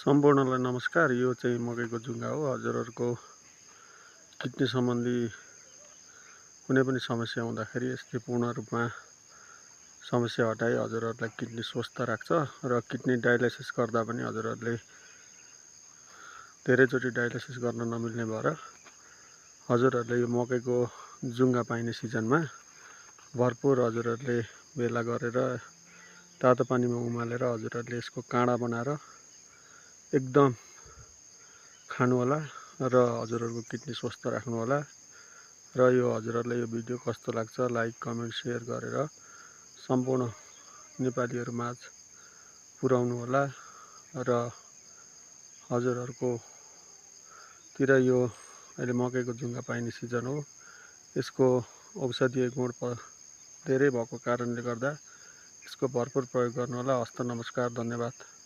सम्पूर्णलाई नमस्कार। यो चाहिँ मकैको जुङ्गा हो। हजुरहरूको किडनी सम्बन्धी कुनै पनि समस्या हुँदाखेरि यसले पूर्ण रूपमा समस्या हटाई हजुरहरूलाई किडनी स्वस्थ राख्छ र किडनी डायलाइसिस गर्दा पनि हजुरहरूले धेरैचोटि डायलाइसिस गर्न नमिल्ने भएर हजुरहरूले यो मकैको जुङ्गा पाइने सिजनमा भरपुर हजुरहरूले भेला गरेर तातो पानीमा उमालेर हजुरहरूले यसको काँडा बनाएर एकदम खानु होला र हजुरहरूको किडनी स्वस्थ राख्नु होला। र यो हजुरहरूलाई यो भिडियो कस्तो लाग्छ लाइक कमेन्ट सेयर गरेर सम्पूर्ण नेपालीहरू माझ पुर्याउनु होला। र हजुरहरूको तिर यो अहिले मकैको जुङ्गा पाइने सिजन हो। यसको औषधीय गुण धेरै भएको कारणले गर्दा यसको भरपुर प्रयोग गर्नु होला। हस्त नमस्कार, धन्यवाद।